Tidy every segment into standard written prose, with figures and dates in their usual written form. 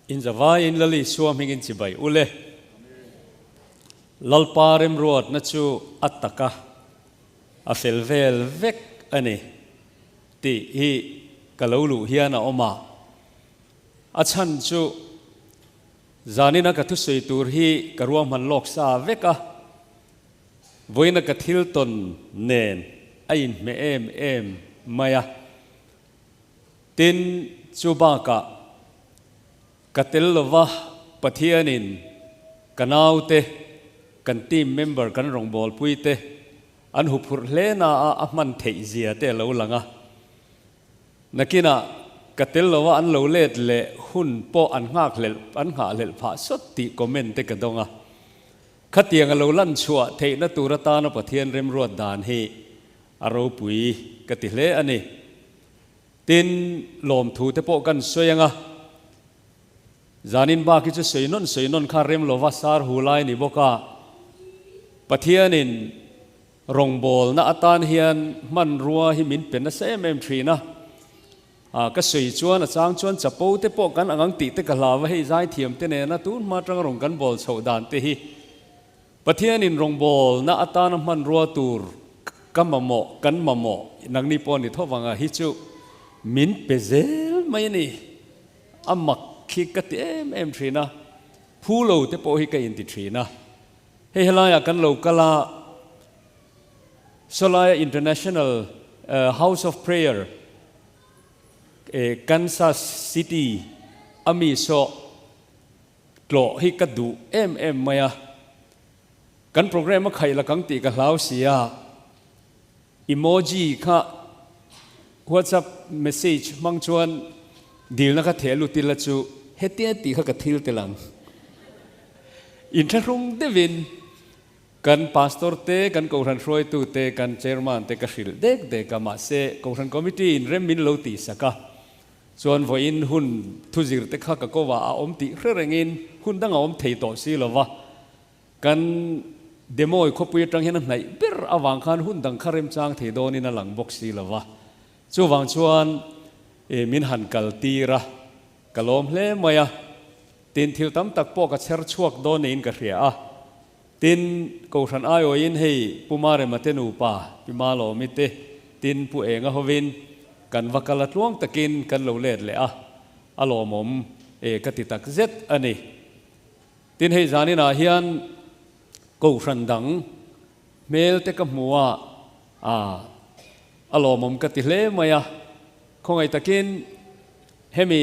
In zavaiin Lal Isua hmingin chibai u le. Lalpa remruatna chu a taka a fel vel vek a ni tih hi ka lo luh hian a awm a. A chhan chu zanina ka thusawi tur hi ka ruahman lawk sa vek a, vawiina ka thil tawn nen a inhmeh em em mai a. Tin, chu bakah ka tel lova Pathianin ka naute, kan team member kan rawngbawlpuite an huphurh hle na a a hman theih zia te a lo lang a. Nakinah ka tel lova an lo let leh hun pawh an nghakhlelh an nghahhlelh phah sawt tih comment te ka dawng a. Khatiang a lo lan chhuah theihna tur atana Pathian remruat dan hi a ropui ka ti hle a ni. Tin, lawmthu te pawh kan sawi ang a, zanin bak hi chu sawi nawn sawi nawn kha rem lova sar hu lai ni bawk a, Pathianin rawngbawlna atan hian hmanrua hi min pe nasa em em thin a, ah ka sawi chuan a chang chuan chapo te pawh kan ang ang tih te ka hlau a, hei zaithiam te nena tun hma atanga rawn kan bawl chhoh dan te hi Pathianin rawngbawlna atana hmanrua tur ka mamawh, kan mamawh, nangni pawh ni tho vanga hi chu min pe zel mai a ni. A mak khi ka ti em em thin a, phu lo te pawh hi ka inti thin a. Hei helaiah kan lo kal a, sawlaia International House of Prayer, Kansas City a mi saw, Tlawh hi ka duh em em mai a, kan program a khaih la kang tih ka hlau si a, emoji kha WhatsApp message hmang chuan dilna kha theh lut ila chu hetia tih kha ka thil tel ang. Inthlahrung deuhin kan pastor te, kan kohhran hruaitu te, kan chairman te ka hrilh dek dek a, mahse kohhran committee in rem min lo tihsak a, Chuan vawiin hun thuzir te kha ka ko ah a awm tih hre rengin hun dang a awm thei tawh si lo va, kan Demawi khawpui atang hian a hnaih ber avang khan hun dang kha remchang thei dawnin a lang bawk si lo va. Chuvang chuan min han kal tir a, ka lawm hle mai a, tin thil tam tak pawh ka chher chhuak dawn niin ka hria a. Tin, Kohhran aiawhin hei Pu Marema te nupa, Pi Malawmi te, tin Pu Enga hovin kan va kal a tluang takin kan lo let leh a, a lawmawm e ka ti tak zet a ni. Tin, hei zaninah hian Kohhran dang hmel te ka hmu a, a lawmawm ka ti hle mai a, khawngaih takin hemi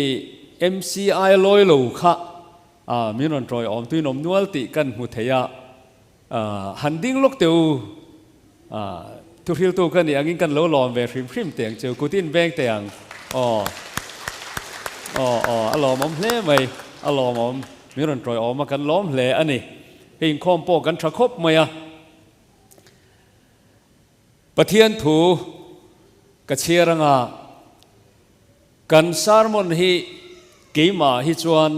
MCI lawi lo kha A, min rawn tawi awm tuin awm nual tih kan hmu thei a, han ding lawk teh u, a, thuhriltu ka nih angin kan lo lawm ve hrim hrim teh ang chu, kut in veng teh ang, aw, aw, aw, a lawmawm hle mai, a lawmawm, min rawn tawi awm a kan lawm hle a ni, hei inkhawm pawh kan tha khawp mai a. Pathian thu ka chhiar anga kan sermon hi keimah hi chuan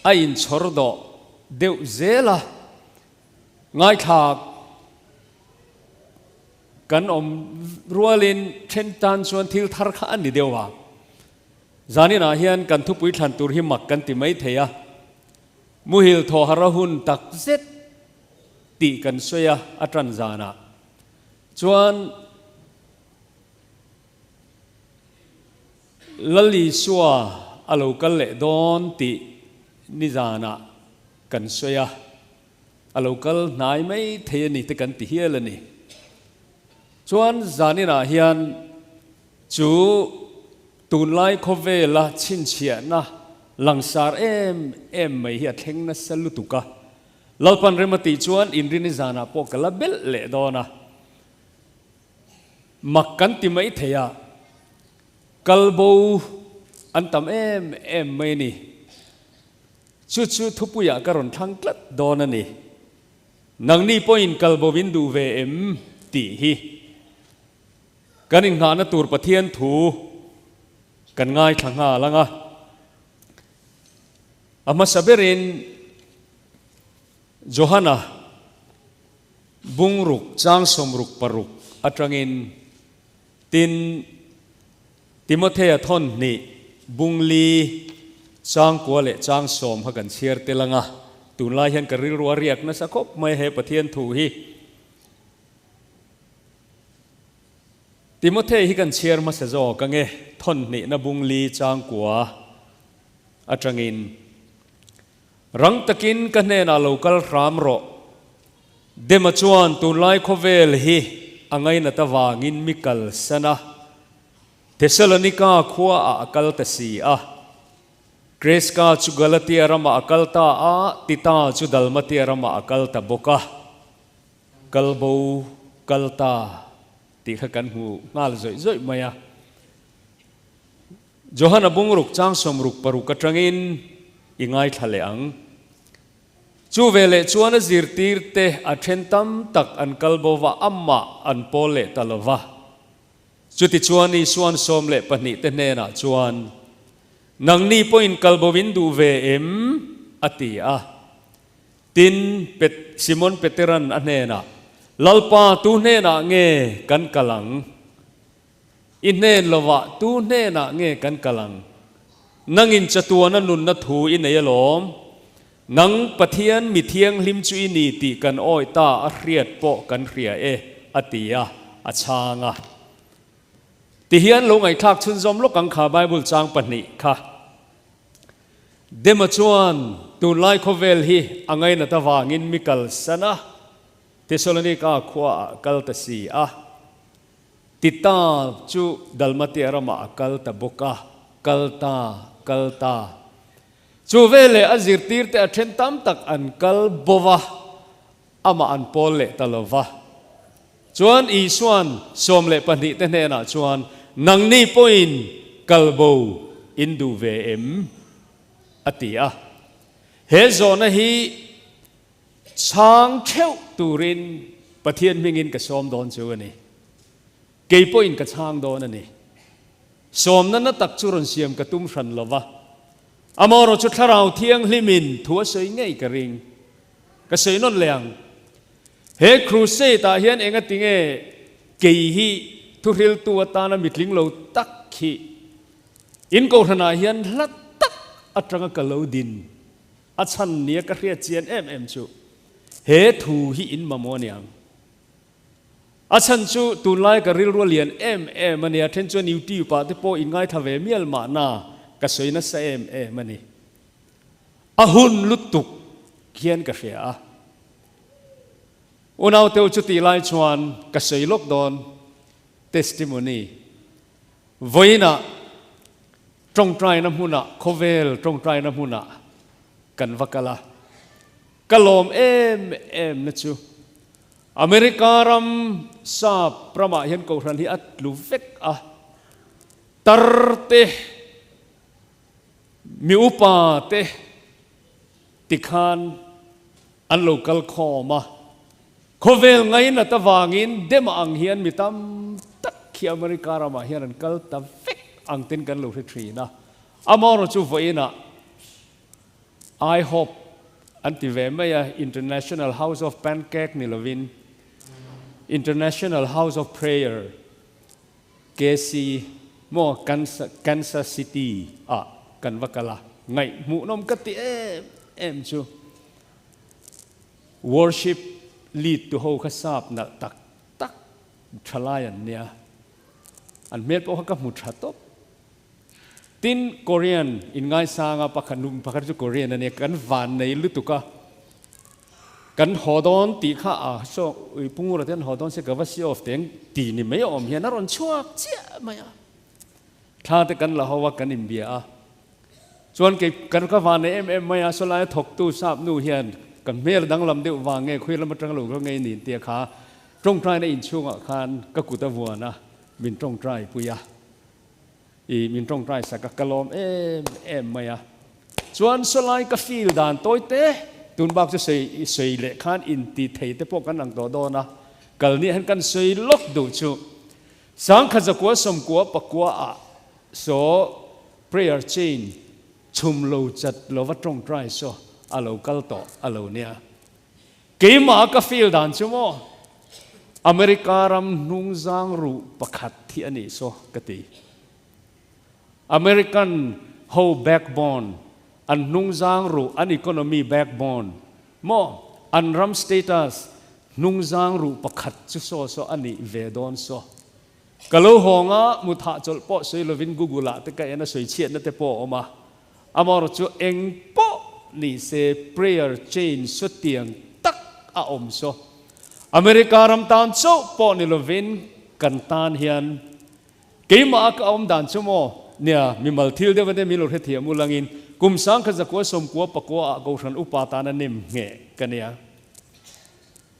a inchhawr dawh deuh zel a, ngaithlak kan awm rualin then tan chuan thil thar kha a ni deuh a. Zaninah hian kan thupui thlan tur hi mak kan ti mai thei a, muhil thawhara hun tak zet tih kan sawi a, a tan zanah chuan Lal Isua a lo kal leh dawn tih nizanah kan sawi a, a lo kal hnai mai thei a ni te kan ti hial a ni. Chuan zaninah hian chu tunlai khawvela chhinchhiahna langsar em em mai hi a thleng nasa lutuk a, Lalpan rem a tih chuan inrini zanah pawh ka la belh leh dawn a, mak kan ti mai thei a, kalbo an tam em em mai a ni. Chu chu thupuiah ka rawn thlang tlat dawn a ni. Nangni pawhin kalbo in duh ve em tih hi kan inghahna tur Pathian thu kan ngaithla nghal ang a. A hmasa berin Johana bungruk chang 66 atangin tin Timothea thawn hnih bung li Chang kua leh chang sawm kha kan chhiar tel ang a, tunlai hian ka rilru a riak nasa khawp mai he Pathian thu hi. Timothei hi kan chhiar hmasa zawk ang e, thawn hnihna bung li chang kua atangin. Rang takin ka hnenah lo kal hram rawh. Dema chuan tunlai khawvel hi a ngainat avangin mi kalsan a. Thessalonika khua ah a kal ta si a. Kreska chu Galatia ramah a kal ta a, Tita chu Dalmatia ramah a kal ta bawk a. Kal bo kal ta tih kha kan hmu nghal zawih zawih mai a. Johana bungruk chang 66 atangin i ngaithla leh ang. Chu veleh chuan a zirtirte a then tam tak an kal bo va, amah an pawl leh ta lo va. Chutichuan Isuan 12 te hnenah chuan, Nangni pawhin kal bo in duh ve em? a ti a. Tin, Pet, Simon Peteran a hnenah, Lalpa, tu hnenah nge kan kal ang? I hnen lovah tu hnenah nge kan kal ang? Nangin chatuana nunna thu i nei alawm. Nang Pathian mi thianghlim chu i ni tih kan awih ta a hriat pawh kan hria e, a ti a, a chhang a. Tihian lo ngaihthlak chhunzawm lawk ang kha Bible chang pahnih kha. Dema chuan tunlai khawvel hi a ngainat avangin mi kalsan a, Thessalonika khuaah kal ta si a. Tita chu Dalmatia ramah a kal ta bawk a, kal ta, kal ta. Chu veleh a zirtirte a then tam tak an kal bo va, amah an pawl leh ta lo va. Chuan Isua'n 12 te hnenah chuan, Nangni pawhin kal bo in duh ve em? a ti a. He zawhna hi chhang theuh turin Pathian hmingin ka sawm dawn chu a ni. Kei pawhin ka chhang dawn a ni. Sawmna na tak chu rawn siam ka tum hran lo va. Amaherawh chu Thlarau Thianghlimin thu a sawi ngei ka ring. Ka sawi nawn leh ang. He crusade ah hian engati nge kei hi thuhriltu atana mitling lo tak hi in kohhranah hian hla tak atanga ka lo din a chhan nia ka hriat chian em em chu he thu hi in mamawh aniang. A chhan chu tunlai ka rilru a lian em em a nia, then chuan YouTube ah te pawh in ngaithla ve mial mahna ka sawi nasa em em a ni. A hun lutuk hian ka hria a. Unauteu chutih lai chuan ka sawi lawk dawn testimony vawiinah tawngtaina hmunah khawvel tawngtaina hmunah kan va kal a. Ka lawm em em na chu America ram sap ramah hian kohhran hi a tlu vek a, tar te, mi upa te tikhan an lo kal khawm a, khawvel ngainat avangin dem ang hian mi tam tak hi America ramah hian an kal ta vek ang ten kan lo hre thin a, amaherawhchu chu vawiinah IHOP an ti ve mai a, International House of Pancake ni lovin International House of Prayer, KC maw Kansas City ah kan va kal a, ngaihhmuhnawm ka ti em em chu. Worship lead tu ho kha sap nalh tak tak thalai an nia, an hmel pawh kha ka hmu tha tawp. Tin, Korean in ngaisanga pakhat nu pakhat chu Korean a nia, kan van nei lutuk a, kan haw dawn tih kha a saw ui pungura te an haw dawn se ka va si off teng ti ni mai awm hian a rawn chhuak chiah mai a. Thla te kan la ho a, kan inbia a. Chuan kei kan ka van nei em em mai a, saw laia thawktu sap nu hian ka hmel danglam deuh vang nge khawi lam atanga lo ka ngei nin tia kha tawngtaina inchhungah khan ka kut a vuan a, min tawngtai pui a. I min tawngtai sak a, ka lawm em em mai a. Chuan sawlai ka feel dan tawi te, tun bak chu sawi sawi leh khan inti thei te pawh kan ang tawh dawn a, kal nih hian kan sawi lawk duh chu. Sangkhat zakua sawmkua pakua ah saw prayer chain chhum lo chat lova tawngtai saw a lo kal tawh a lo nia. Keimah ka feel dan chu maw America ram hnungzang ruh pakhat hi a nih saw ka ti. American ho backbone. An hnungzang ruh, an economy backbone maw, an ram status hnungzang ruh pakhat chu saw saw a nih ve dawn saw. Ka lo hawng a, muthah chawlh pawh sawi lovin Google ah te ka en a sawi chhiatna te pawh a awm a. Amaherawh chu eng pawh ni se prayer chain sawtiang tak a awm saw. America ram tan chauh pawh ni lovin kan tan hian keimah a ka awm dan chu maw nia mimal thil deuh ania min lo hrethiam u langin kum sangkhat zakua sawmkua pakua ah Kohhran upa tan a nem ngheh ka nia.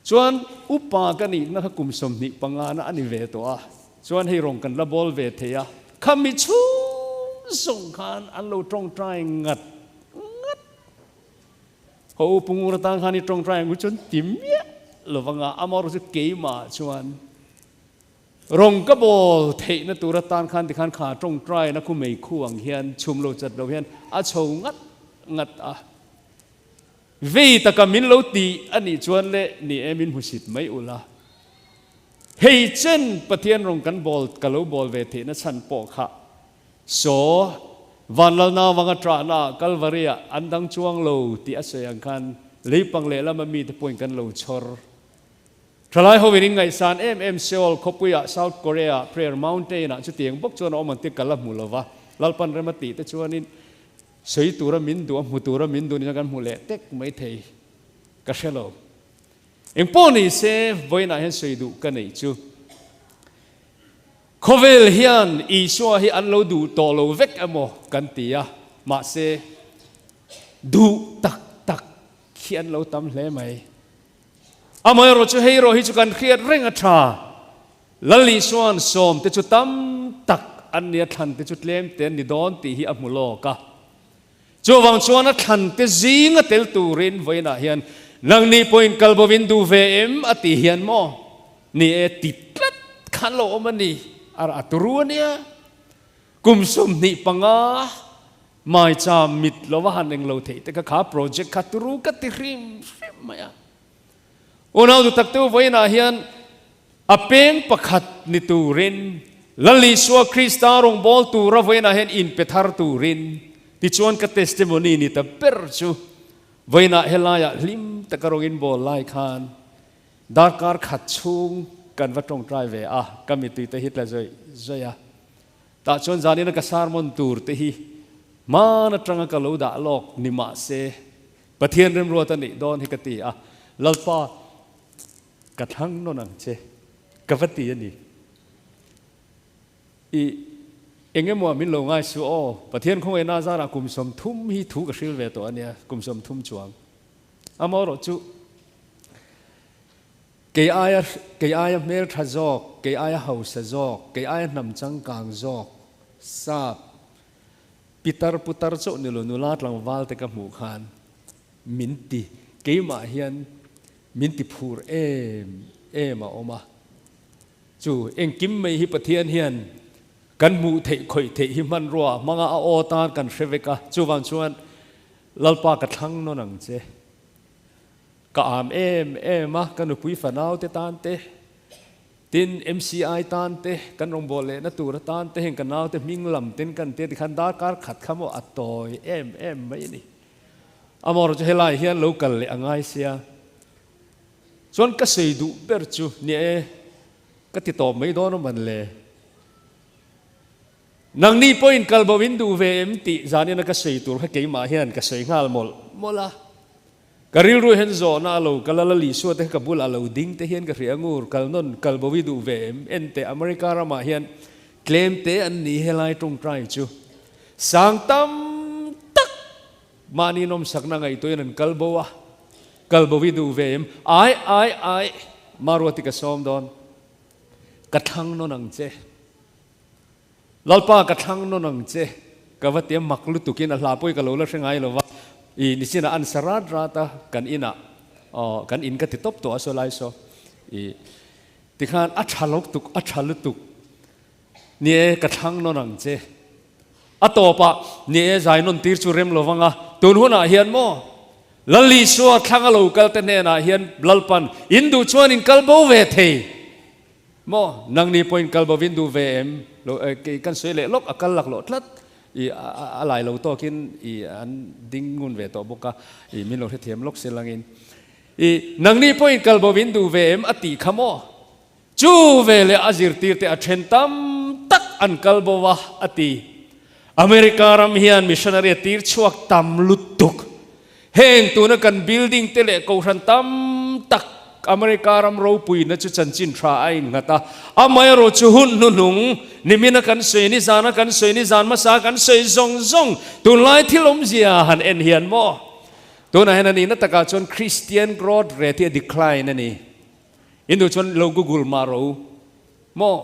Chuan upa ka nihna kha kum 25 na a ni ve tawh a, chuan hei rawng kan la bawl ve thei a, khami chhung zawng khan an lo tawngtai ngat ngat. Haw u Pungur atang khan i tawngtai ang u chuan ti miah lo vanga, amaherawh chu keimah chuan rawng ka bawl theihna tur atan khan tikhan kha tawngtaina khu meikhu ang hian chhum lo chat lo hian a chho ngat ngat a. Vei taka min lo ti a nih chuan le ni e min hmusit mai ula. Hei chen Pathian rawng kan bawl ka lo bawl ve theihna chhan pawh kha saw Vanlalna vanga ṭahna ah Kalvari ah an dang chuang lo tih a sawi ang khan leipang lehlam a mite pawhin kan lo chhawr. Ṭhalai ho in inngaihsan em em Seoul khawpui ah South Korea ah Prayer Mountain ah chutiang bawk chuan a awm ang tih ka la hmu lova Lalpan rem a tih te chuanin Sawi tura min duh a, hmu tura min duh nina kan hmu leh tek mai thei ka hre lo. Eng pawh ni se, vawiinah hian sawi duh ka neih chu. Khawvel hian Isua hi an lo duh tawh lo vek emaw kan ti a, mahse duh tak tak hi an lo tam hle mai. Amaherawh chu hei erawh hi chu kan hriat reng a tha. Lal Isua'n sawmte chu tam tak an nia thlante chu tlemte an ni dawn tih hi a hmu lawk a. Chuvang chuan a thlante zinga tel turin vawiinah hian nangni pawhin kal bovin duh ve em a tih hian maw ni e ti tlat khan lo awm a ni. A rah turu a nia. Kum 25 maicham mit lova han englo theih te kha kha project kha turu ka ti hrim hrim mai a. Unau dutaktu vawiinah hian a peng pakhat ni turin Lal Isua Krista rawngbâwl tura vawiinah hian inpe thar turin tichuan ka testimony ni ta ber chu vawiinah helaiah hlim taka rawng inbawl lai khan darkar khat chhung kan va tawngtai ve a, ka mituite hi tla zawih zawih a. Tah chuan zanina ka sermon tur te hi hman atanga ka lo dah lawk ni mahse Pathian remruat a nih dawn hi ka ti a, Lalpa, ka thlang nawn ang che, ka va ti a ni. I eng emaw min lo ngai suh aw, Pathian khawngaihna zarah kum 30 hi thu ka hril ve tawh a nia, kum 30 chuang. Amaherawh chu kei aia kei aia hmeltha zawk, kei aia hausa zawk, kei aia hnam changkang zawk, sap, Pitar putar chauh ni lo nula tlangval te ka hmuh khan min ti keimah hian min ti phur em em a awm a. Chu engkim mai hi Pathian hian kan hmuh theih khawih theih hi hmanrua hmanga a aw tan kan hre vek a, chuvang chuan Lalpa ka thlang nawn ang che. Ka am em em a, ka nupui fanau te tan te. Tin, MCI tan te, kan rawngbâwl lehna tur atan te heng ka naute hming lam ten kan tia tikhan darkar khat kha maw a tawi em em mai a ni. Amaherawhchu chu helai hian lo kal leh a ngai sia. Chuan ka sawi duh ber chu ni e, ka ti tawp mai dawn awm an le. Nangni pawhin kal bo in duh ve em tih zanina ka sawi tur kha keimah hian ka sawi nghal mawlh mawlh a. Ka rilru hian zawhna a lo kal a, Lal Isua te kha ka bulah a lo ding te hian ka hria ngur, kal nawn, kal bo i duh ve em? En teh, America ramah hian tlem te an ni helai tawngtai chu. Sang tam tak mahni nawmsakna ngaihtuahin an kal bo a, kal bo i duh ve em? Ai, ai, ai, Maruati ka sawm dawn, ka thlang nawn ang che. Lalpa ka thlang nawn ang che, ka va ti a, mak lutukin a hla pawh hi ka lo la hre ngai lo va, i nichinah an sa rat rat a, kan inah aw kan in ka ti tawp tawh a saw lai saw, i tikhan a tha lutuk a tha lutuk, ni e ka thlang nawn ang che, a tawpah ni e zai nawn tir chu rem lo vang a, tun hunah hian maw Lal Isua thlang a lo kal te hnenah hian Lalpan in duh chuan in kal bo ve thei. Maw? Nangni pawhin kal bovin duh ve em? Lo, kei kan sawi leh lawk, a kal laklawh tlat. I a lai lo tawkin i an ding ngun ve tawh bawk a, i min lo hrethiam lawk se langin. I nangni pawhin kal bo in duh ve em a tih kha maw? Chu veleh a zirtirte a then tam tak an kal bo a, a ti. America ram hian missionary a tir chhuak tam lutuk. Heng tuna kan building te leh kohhran tam tak America ram ropuina chu chanchin tha a innghat a. Amaherawh chu hun hnuhnung, nimina kan sawi, nizana kan sawi, nizan hmasa kan sawi zawng zawng tunlai thil awmzia han en hian maw? Tunah hian a nihna takah chuan Christian growth rate hi a decline a ni. Indu chuan lo google mah ro maw?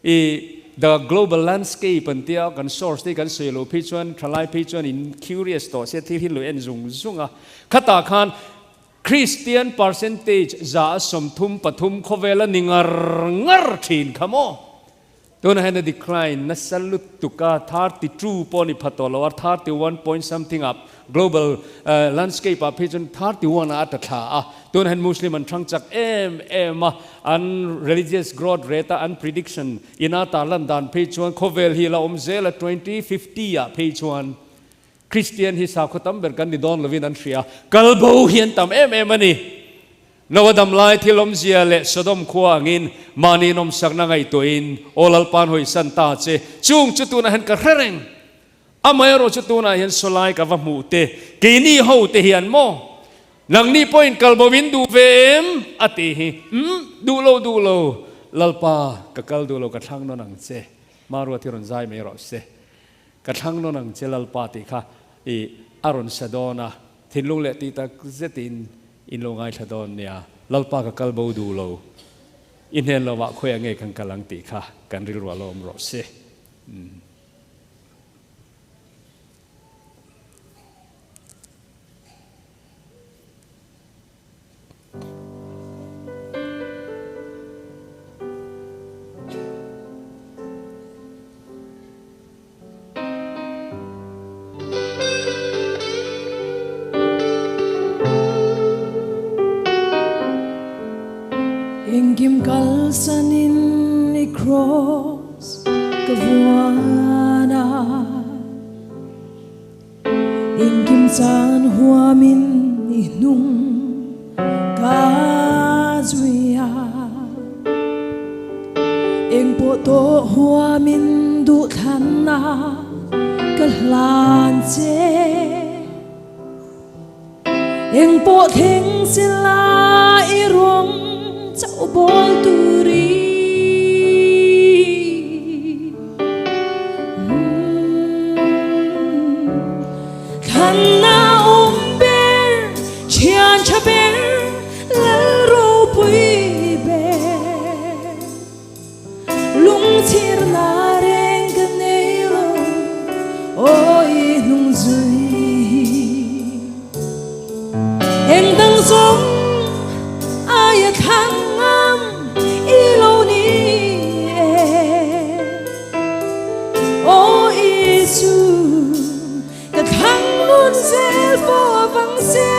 I the global landscape an tia kan source te kan sawi lo phei chuan thalai phei chuan in curious tawh sia thil hi lo en zung zung a. Khatah khan Christian percentage za a 33 khawvel a ni ngar ngar thin kha maw? Tunah hian a decline nasa lutuk a, 32 pawh a ni pha tawh lo a, 31 point something ah global landscape ah phei chuan 31 ah a ta thla a. Tunah hian Muslim an thang chak em em a, an religious growth rate a an prediction ina tarlan dan phei chuan khawvel hi la awm zel a, 2050 ah phei chuan Kristian hi sakhaw tam ber kan ni dawn lovin an hria, kal bo hi an tam em em a ni. Noa dam lai thil awmzia leh Sodom khua angin mahni nawmsakna ngaihtuahin Aw Lalpa'n hawisan ta che, chung chu tunah hian ka hre reng. Amaherawh chu tunah hian sawlai ka va hmuh te, keini ho te hian maw? Nangni pawhin kal bo in duh ve em? a ti hi. Umm, duh lo, duh lo. Lalpa, ka kal duh lo, ka thlang nawn ang che. Maruat hi rawn zai mai rawh se. Ka thlang nawn ang che Lalpa tih kha i a rawn sa dawn a, thinlung leh tih tak zetin in lo ngaithla dawn nia, Lalpa ka kal bo duh lo, i hnen lovah khawiah nge kan kal ang tih kha kan rilru a lo awm rawh se. Engkim kalsanin i cross ka vuan a. Engkim chan huamin i hnung ka zui a, Engpawh tawh huamin duhthlanna ka hlan che. Engpawh thleng sila i rawng chauh bawl turin. Thlanna awm ber, thian tha ber, lal ropui ber. Lungchhirna reng ka nei lo, aw i hnung zui hi. Eng dang zawng aia thlang ngam i lo ni e. Aw Isu, ka thlang nun zel fo vang che.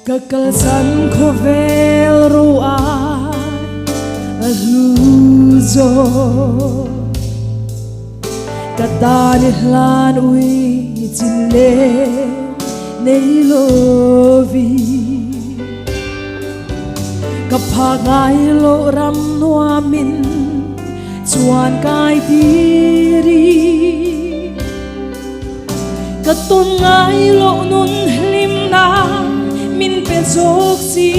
Ka kalsan khawvel ro ai a hlu zawk. Ka tan i hlan ui chin le nei lovi. Ka pha ngai lo ram nuamin chuan kai tiri. Ka tawn ngai loh nun hlimna min pe zawk si.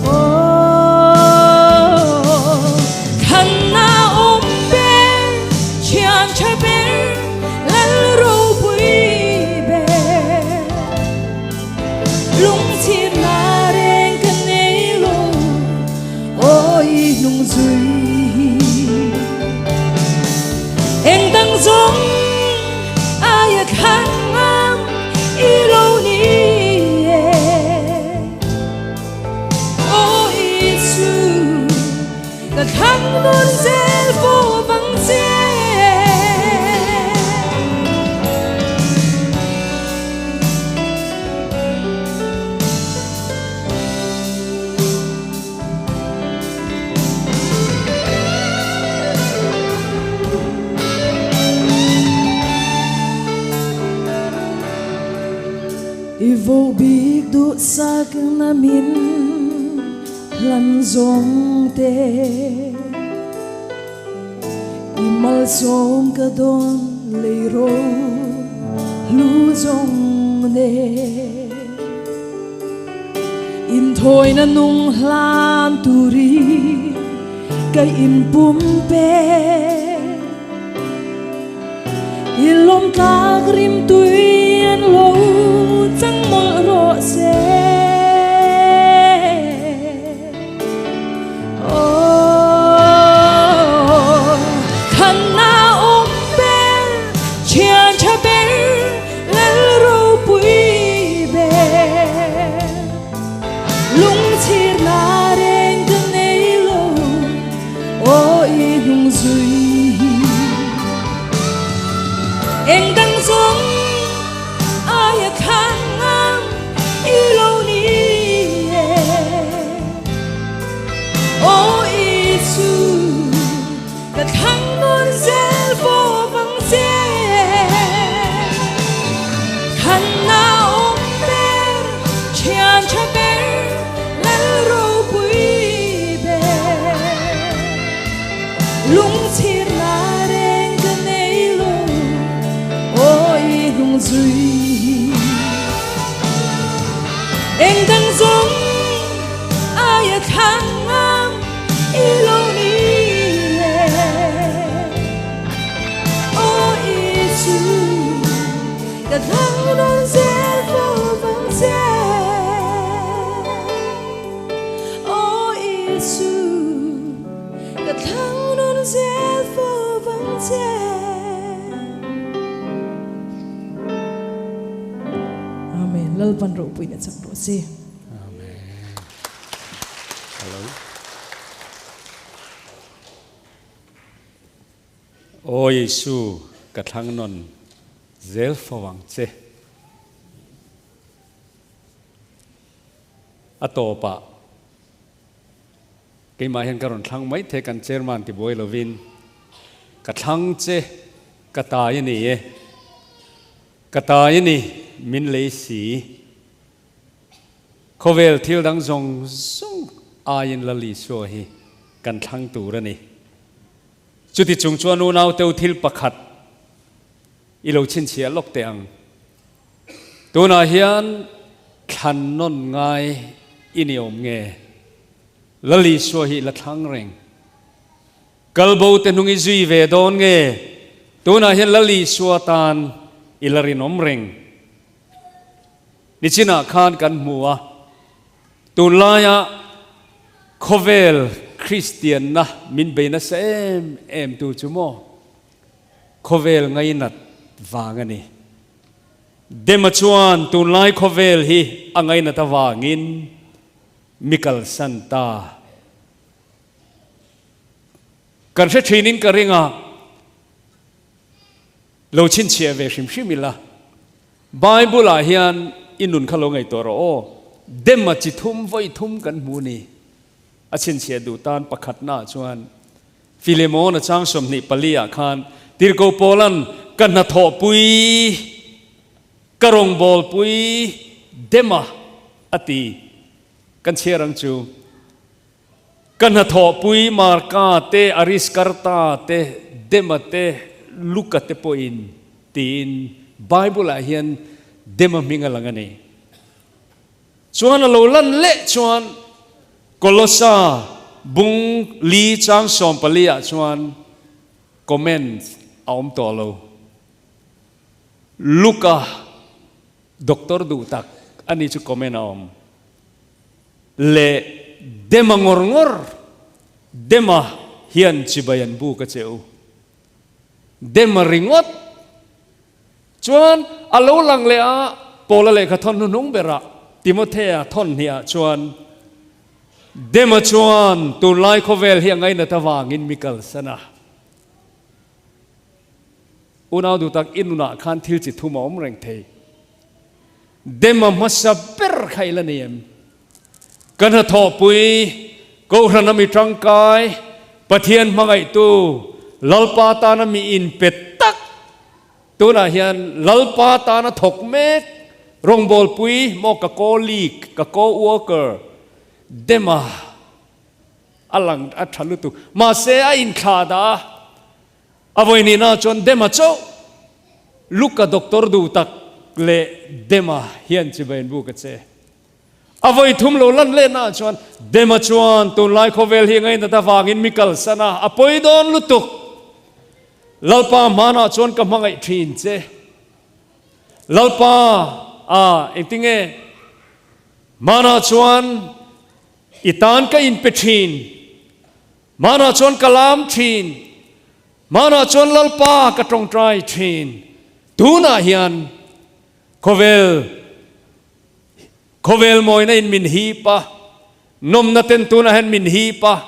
Aw, thlanna awm ber, thian tha ber, lal ropui ber. Lungchhirna reng ka nei lo, aw i hnung zui hi. Eng dang zawng aia thlang ngam i lo ni e. Aw Isu, ka thlang nawn zel fo vang che. Duhsakna min hlan zawng te I malsawm ka dawn lei ro hlu zawng ne Inthawina nung hlan turin ka inpumpe. I lawm tlak rim tui an lo chang mawlh rawh se. Aw, thanna awm ber, thian tha ber, lal ropui ber. Lungchhirna reng ka nei lo. Aw i hnung zui hi eng dang zawng aia thlang ngam i lo ni e. Aw Isu ka thlang nawn zel fawp ang che. Thanna awm ber, thian tha ber, Lal ropui ber. Lungchhir la reng ka nei lo, aw i hnung zui hi. Eng dang zawng aia thlang ngam i lo ni e. Aw Isu ka thlang rawn zel fo vang che. Aw Isu ka thlang rawn zel fo vang che. Amen. Lalpan ropuina chak rawh se. Amen. Hello. Aw Jesu, ka thlang nawn zel fo ang che. A tawpah keimah hian ka rawn thlang mai thei kan chairman ti buai lovin ka thlang che ka tai a ni e, ka tai a ni min lei si. Khawvel thil dang zawng zawng aiin Lal Isua hi kan thlang tur a ni. Chuti chung chuan unau teu thil pakhat i lo chhinchhiah lawk teh ang. Tunah hian thlan nawn ngai i ni awm nge? Lal Isua hi i la thlang reng. Kalbo te hnung i zui ve dawn nge? Tunah hian Lal Isua tan i la rinawm reng. Nichinah khan kan hmu a, tunlaia khawvel Kristianna min bei nasa em em tu chu maw khawvel ngainat vang a ni. Dema chuan tunlai khawvel hi a ngainat avangin mi kalsan ta. Kan hre thinin ka ring a. Lo chhinchhiah ve hrim hrim ila, Bible ah hian i nun kha lo ngaihtuah rawh aw, dem a chi thum vawi thum kan hmu ni. A chhinchhiah duh tan pakhatna ah chuan Philemon a chang 24 ah khan Tirhkoh Paulan ka hnathawhpui, ka rawngbawlpui dem a a ti kan chhiar ang chu. Ka hnathawhpui Marka te, Ariskarta te, Dema te, Luka te pawhin tiin Bible-ah hian Dema hming a lang a ni. Chuan a lo lan leh chuan Kolosa bung li chang 14 ah chuan comment a awm tawh lo. Luka doctor duh tak a ni chu comment a awm. Leh Dema ngawr ngawr, Dema hian chibai an buk a che u. Dema ringawt chuan a lo lang leh a, Paula lehkha thawn hnuhnung berah Timothea thawn hniah chuan Dema chuan tunlai khawvel hi a ngainat avangin mi kalsan a. Unau duh tak i nunah khan thil chi thum a awm reng thei. Dem a hmasa ber kha i la ni em? Ka hnathawhpui, Kohhran a mi tangkai, Pathian hmangaihtu, Lalpa tana mi inpe tak, tunah hian Lalpa tana thawk mek, Rawngbawlpui maw ka colleague, ka co-worker Dema a lang a tha lutuk. Mahse a inthlah dah a, a vawihnihna chuan Dema chauh Luka doctor duh tak leh Dema hian chibai an buk a che. A vawi thum lo lan lehna ah chuan Dema chuan tunlai khawvel hi ngainat avangin mi kalsan a, a pawi dawn lutuk. Lalpa hmanah chuan ka hmangaih thin che. Lalpa a engtinge hmanah chuan i tan ka inpe thin, hmanah chuan ka lam thin, hmanah chuan Lalpa ka tawngtai thin. Tunah hian khawvel Khawvel mawina in min hip a, nawmna ten tunah hian min hip a.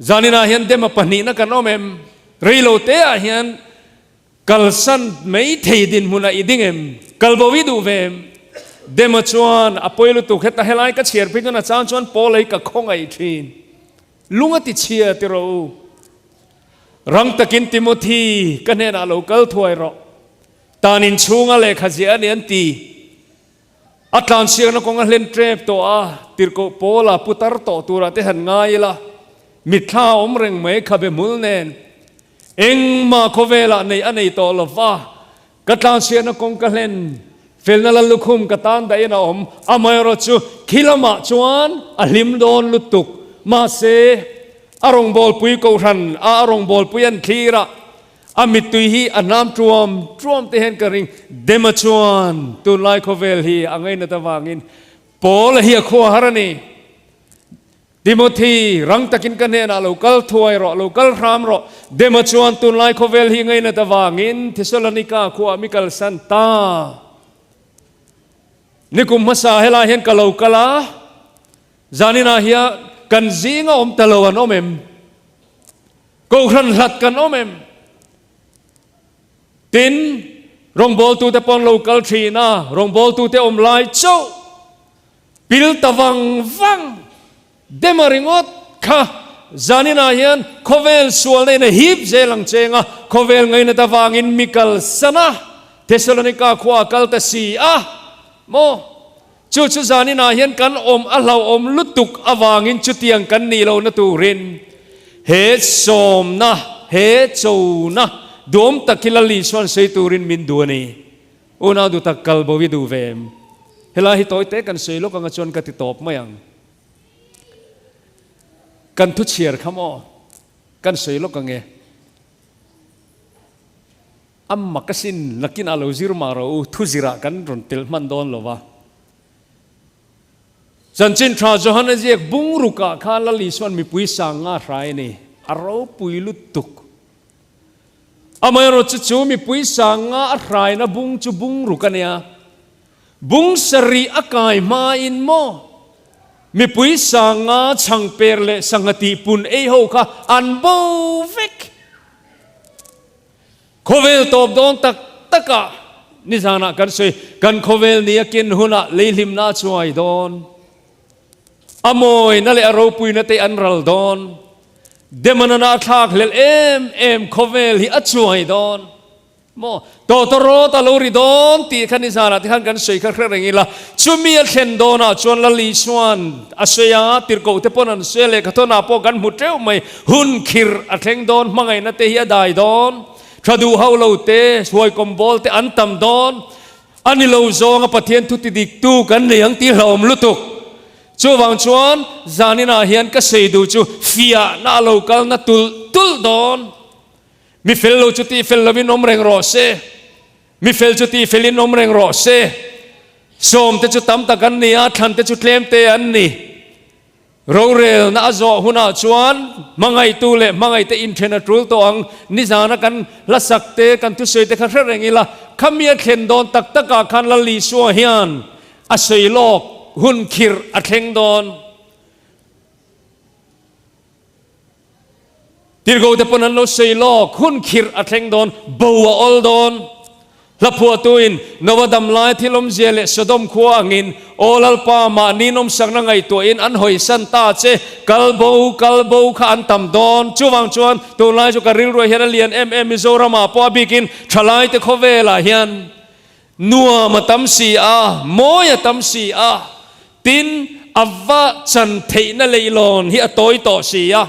Zaninah hian dema pahnihna kan awm em? Reilo te ah hian kalsan mai thei dinhmunah i ding em? Kalbo i duh ve em? Dema chuan a pawi lutuk heta helai ka chhiar phei chuan a chang chuan pawl ei ka khawngaih thin. Lung a ti chhia ti rawh u. Rang takin Timothy ka hnenah lo kal thuai rawh. Tan inchhunga lehkha ziah a ni an ti. A tlansiakna kawng a hlen tep tawh a, tirhkoh Paula putar tawh turah te han ngai ila, mitthla a awm reng mai khabe hmul nen. Engmah khawvelah neih a nei tawh lo va, ka tlansiakna kawng ka hlen, felna lal lukhum ka tan dahin a awm, amaherawhchu khi lamah chuan a hlim dawn lutuk. Mahse, a rawngbawlpui kohhran a a rawngbawlpui an thlir a, A mittui hi a hnam tuam tuam te hian ka ring. Dema chuan tunlai khawvel hi a ngainat avangin Paula hi a khua har a ni. Timothy, rang takin ka hnenah lo kal thuai rawh, lo kal hram rawh. Dema chuan tunlai khawvel hi ngainat avangin Thesalonika khuaah mi kalsan ta. Nikum hmasa helai hian ka lo kal a, zaninah hian kan zinga awm ta lo an awm em? Kohhran hlat kan awm em? Tin, rawngbawltute pawh an lo kal thin a, rawngbawltute awm lai chauh pil ta vang vang dema ringawt kha zaninah hian khawvel sualna in a hip zel ang cheng a, khawvel ngainat avangin mi kalsan a, Thessalonika khua a kal ta si a maw? Chu chu zaninah hian kan awm a hlauhawm lutuk avangin chutiang kan nih lohna turin he sawmna, he chona duhawm tak hi Lal Isua'n sawi turin min duh a ni. Unau duh tak kal bo i duh ve em? Helai hi tawi te kan sawi lawk anga chuan ka ti tawp mai ang. Kan thu chhiar kha maw? Kan sawi lawk ange. A mak asin, nakinah lo zir mah rawh u, thu zirah kan rawn telh hman dawn lo va. Chanchin tha Johana ziak bung rukah khan Lal Isua'n mipui sang nga hrai a ni, a ropui lutuk. Amaherawhchu chu mipui sang nga a hraina bung chu bung ruk a nia. Bung sarih a kai hmain maw mipui sang nga chhangper leh sangha tihpun ei ho kha an bo vek. Khawvel tawp dawn tak takah nizanah kan sawi, kan khawvel ni a kin hunah leihlimna a chuai dawn. A mawina leh a ropuina te an ral dawn. Demanana a thlak hlelh em em khawvel hi a chuai dawn. Maw? Tawtawrawt a lo ri dawn tih kha nizanah te khan kan sawi kha hre reng ila, chumi a thlen dawnah chuan Lal Isua'n a sawi a, tirhkoh te pawn an sawi a, lehkhathawnah pawh kan hmu teuh mai. Hun khirh a thleng dawn, hmangaihna te hi a dai dawn, tha duh hauh lo te, huaikawm bawl te an tam dawn, a ni lo zawnga Pathian thu ti dik tu kan nei ang tih hlauhawm lutuk. Chuvang chuan zaninah hian ka sei duh chu fiahna a lo kalna tulh tulh dawn. Mi fel lo chu tih fel lovin awm reng rawh se, mi fel chu tih felin awm reng rawh se. Sawm te chu tam tak an ni a, thlan te chu tlem te an ni. Rorelna a zawh hunah chuan hmangaihtu leh hmangaihte inthen a tul tawh ang. Nizana kan hlasak te, kan thusawi te kha hre reng ila, khami a thlen dawn tak takah khan Lal Isua hian a sawi lawk hun khirh a thleng dawn. Tirhkohte pawn an lo sawi lawk, hun khirh a thleng dawn, bo a awl dawn. Hlaphuahtuin Noa dam lai thil awmzia leh Sodom khua angin, Aw Lalpa, mahni nawmsakna ngaihtuahin an hawisan ta che, kal bo, kal bo kha an tam dawn. Chuvang chuan tunlai chu ka rilruah hian a lian em em Mizoramah pawh a bikin thalaite khawvelah hian. Nuam a tam si a, mawi a tam si a, tin, a va chan theihna leihlawn hi a tawi tawh si a.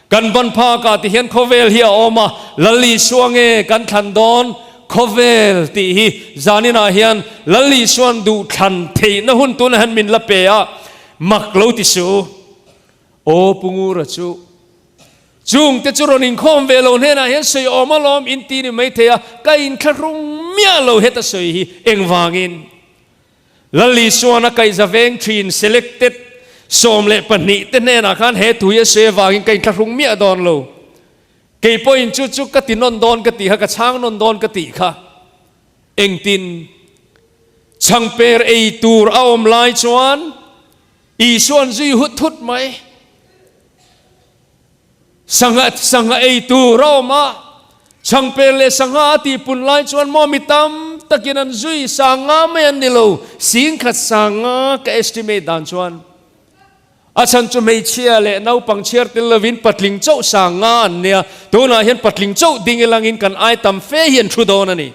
Kan ban phakah ti hian khawvel hi a awm a, Lal Isua nge kan thlan dawn khawvel tih hi zaninah hian Lal Isua'n duh thlan theihna hun tunah hian min la pe a, mak lo ti suh u. Aw Pu Ngura chu Chung te chu rawn inkhawm ve lo hnenah hian sawi awm alawm in ti ni maithei a, ka inthlahrung miah lo heta sawi hi engvangin? Lal Isuan a kaihza veng thin selected 12 te hnenah khan he thu hi a sawi avangin ka inthlahrung miah dawn lo. Kei pawhin chu chu ka ti nawn dawn ka tih kha, ka chhang nawn dawn ka tih kha. Engtin? Chhangper ei tur a awm lai chuan Isuan zui hut hut mai. Sangha sangha ei tur a awm a, chhangper leh sangha a tih pun lai chuan maw mi tam takin an zui sanga mai an ni lo, singkhat sanga ka estimate dan chuan a chhan chu hmeichhia leh naupang chhiar tel lovin patling chauh sanga an nia, tunah hian patling chauh ding ilangin kan ai tam fe hi an thu dawn a ni.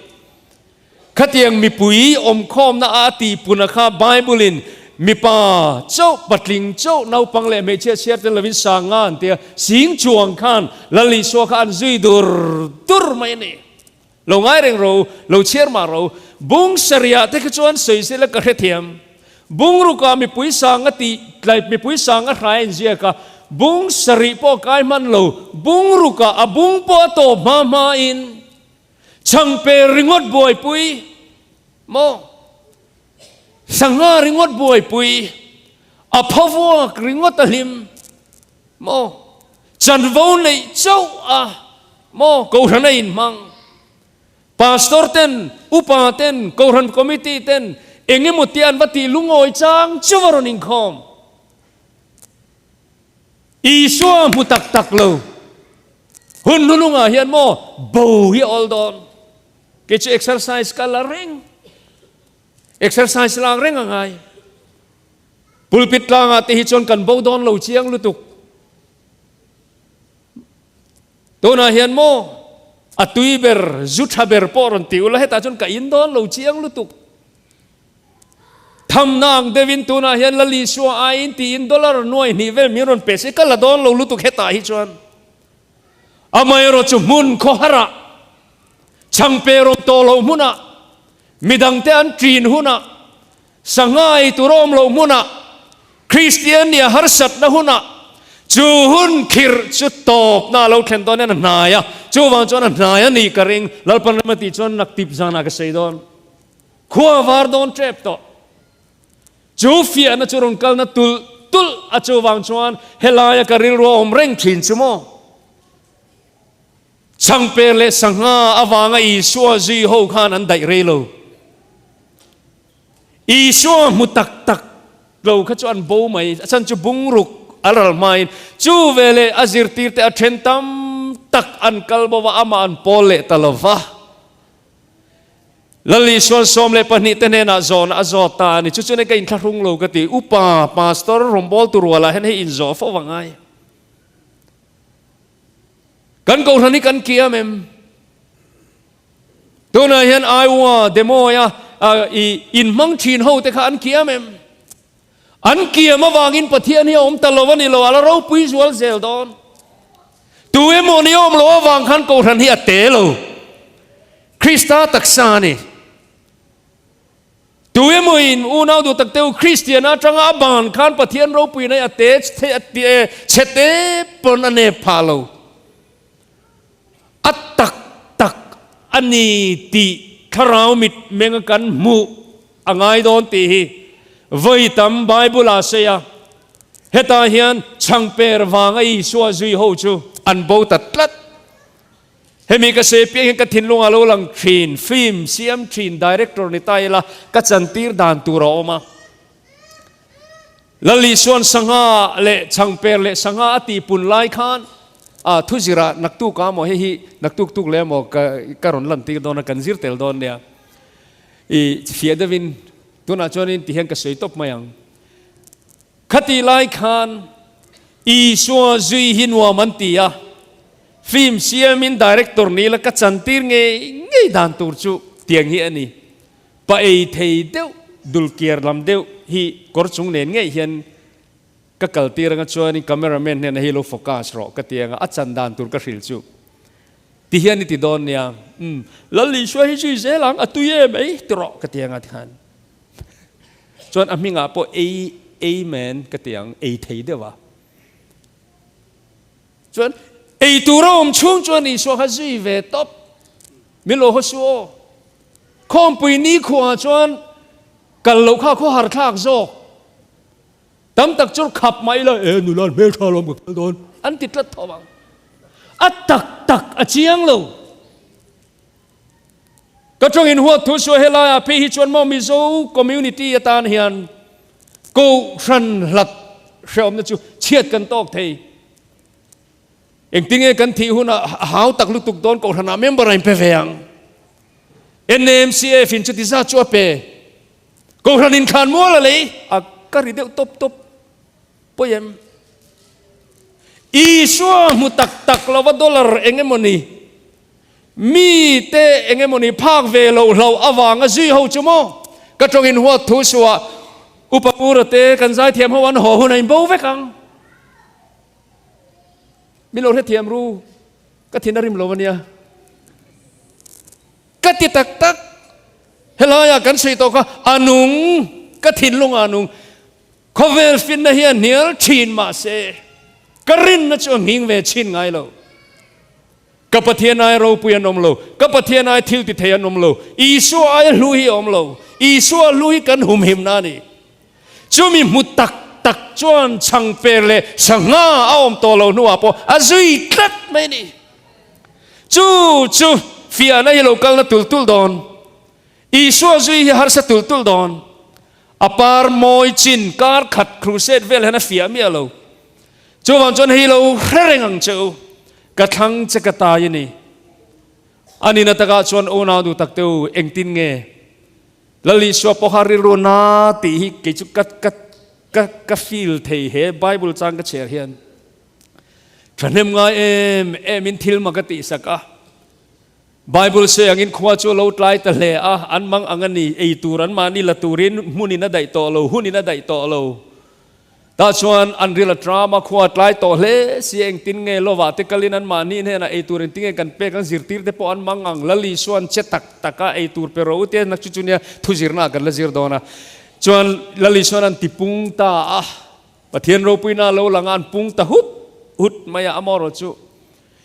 Khatiang mipui awmkhawmna a tih puna kha Bible-in mipa chauh, patling chauh, naupang leh hmeichhia chhiar tel lovin sanga an tia, sing chuang khan Lal Isua kha an zui dur dur mai a ni. Lo ngai reng ro, lo chhiar mah ro. Bung sarihah te kha chuan sawi zela ka hrethiam. Bungrukah mipui sanga tih tlai mipui sanga hrai a inziak a, bung sarih pawh a kai hman lo, bungrukah a bung pawh a tawp hma hmain, Chhangper ringawt buaipui maw? Sangha ringawt buaipui, a phavuak ringawt a hlim maw? Chanvo neih chauh a maw? Kohhran a inhmang. Pastor ten, upa ten, Kohhran committee ten eng emaw tia an va tih lungawi chang chu va rawn inkhawm. Isua hmu tak tak lo. Hun hnunungah hian maw bo hi a awl dawn. Kei chu exercise ka la reng. Exercise lak reng a ngai. Pulpit tlangah te hi chuan kan bo dawn lo chiang lutuk. Tunah hian maw a tui ber, zu tha ber pawh rawn ti ula hetah chuan ka in dawn lo chiang lutuk. Thamna ang deuhin tunah hian Lal Isua aiin tiin dollar nuai hnih vel min rawn pe se ka la dawn lo lutuk hetah hi chuan. Amaherawh chu hmun khawharah, chhangpe rawm tawh loh hmunah, midangte an ṭin hunah, sangha ei tur awm loh hmunah, Kristian nia harsatna hunah chu hun khirh chu tawpna a lo thlen dawn hian a hnai a, chuvang chuan a hnai a nih ka ring. Lalpan rem a tih chuan naktip zanah ka sawi dawn. Khua var dawn tep tawh. Chu fiahna chu rawn kalna tulh tulh a chuvang chuan helaia ka rilru a awm reng thin chu maw? Chhangper leh sangha avanga Isua zui ho khan an daih rei lo. Isua hmu tak tak lo kha chu an bo mai. A chhan chu bungruk a ral hmain chu veleh a zirtirte a then tam tak an kal bo va, amah an pawl leh ta lo va. Lal Isuan 12 te hnenah zawhna a zawt ta a ni. Chu chuan ka inthlahrung lo ka ti. Upa, Pastor, rawngbawltu rualah hian hei inzawh fo va ngai. Kan kohhran hi kan kiam em? Tunah hian Iowa, Des Moines-a i inhmang thin ho te kha an kiam em? An kiam avangin Pathian hi a awm ta lo a ni lo, a la ropui zual zel dawn. Tu emaw ni awm lo avang khan Kohhran hi a te lo. Krista taksa a ni. Tu emaw in unau duh tak teu Kristian atanga a ban khan Pathian ropui na hi a te chhe te pawn a nep phah lo. A tak tak a ni tih thlarau mit menga kan hmuh a ngai dawn tih hi vawi tam Bible ah sawi a, hetah hian chhangper vanga Isua zui ho chu an bo ta tlat. Hemi ka sawi piang hian ka thinlung a lo lang thin, film siam thin director ni ta ila ka chantir dan tur a awm a. Lal Isua'n sangha leh chhangper leh sangha a tihpun lai khan a thuzirah naktuk a maw hei hi naktuk tuk leh emaw ka ka rawn lan tir dawn a kan zir tel dawn nia. I fiah deuhin tunah chuanin tihian ka sawi tawp mai ang. Khatih lai khan Isua zui hi nuam an ti a, film siamin director ni la ka chantir ngei ngei dan tur chu tiang hi a ni. Pa ei thei deuh, dul kiar lam deuh hi kawr chung nen ngei hian ka kal tir anga chuanin camera man hnenah hi lo focus rawh ka ti anga a chan dan tur ka hrilh chu ti hian i ti dawn nia. Umm Lal Isua hi zui zel ang a tui em ei ti rawh ka ti anga tikhan chuan a hmingah pawh ei Amen ka ti ang ei thei deuh a. Chuan ei tur a awm chhung chuan Isua kha zui ve tawp. Min lo haw suh aw. Khawmpui nikhua chuan kal loh kha khaw har thlak zawk. Tam tak chu khap mai ila, e nula hmel tha lawm ka kal dawn an ti tlat tho ang. A tak tak a chiang lo. Ka tawngin huat thu suah helaiah phei hi chuan maw Mizo community atan hian Kohhran hlat hrehawmna chu chhiat kan tawk thei. Engtinge kan thih hunah a hau tak lutuk dawn Kohhranah member a inpe ve ang. NAMCF in chuti zat chu a pe. Kohhran inthlan mual a lei a ka ri deuh tawp tawp pawi em? Isua hmu tak tak lova dollar eng emawni Mite eng emawni phak ve loh hlauh avanga zui ho chu maw? Ka tawngin huat thu suah Upa Pura te kan zaithiam ho an haw hun a inbo vek ang. Min lo hrethiam ru, ka thin a rim lo ania. Ka ti tak tak, helaiah kan sawi tawh kha a nung, ka thinlungah a nung. Khawvel finna hi a hnial thin mahse ka rinna chu a nghing ve chhin ngai lo. Ka Pathian aia ropui an awm lo, ka Pathian aia thil ti thei an awm lo, Isua aia hlu hi a awm lo, Isua hlu hi kan humhimna a ni. Chumi hmu tak tak chuan chhangper leh sangha a awm tawh lo hnuah pawh a zui tlat mai a ni. Chu chu fiahna hi lo kalna tul tul dawn. Isua zui hi harsa tul tul dawn. A par mawi chin kar khat crusade vel hian a fiah miah lo. Chuvang chuan hei lo hre reng ang che u, ka thlang che ka tai a ni. A nihna takah chuan unau duh tak te u, engtin nge Lal Isua pawha rilru na tih hi kei chu ka ka ka ka feel thei he Bible chang ka chhiar hian. Thahnem ngai em em in thil mak a tihsak a. Bible sawi angin khua chu a lo tlai ta hle a, an mang ang a ni, ei tur an mahni la turin hmunin a daih tawh lo, hunin a daih tawh lo. Tah chuan an ril a tram a, khua a tlai tawh hle si, engtin nge lovah te kalin an mahni hnenah ei tur engtin nge kan pek ang, zirtir te pawh an mang ang, Lal Isuan che tak taka ei tur pe rawh u tia nak chu chu nia thu zirna ah kan la zir dawn a. Chuan Lal Isuan an tipung ta a, Pathian ropuina a lo lang a, an pung ta hut hut mai a, amaherawhchu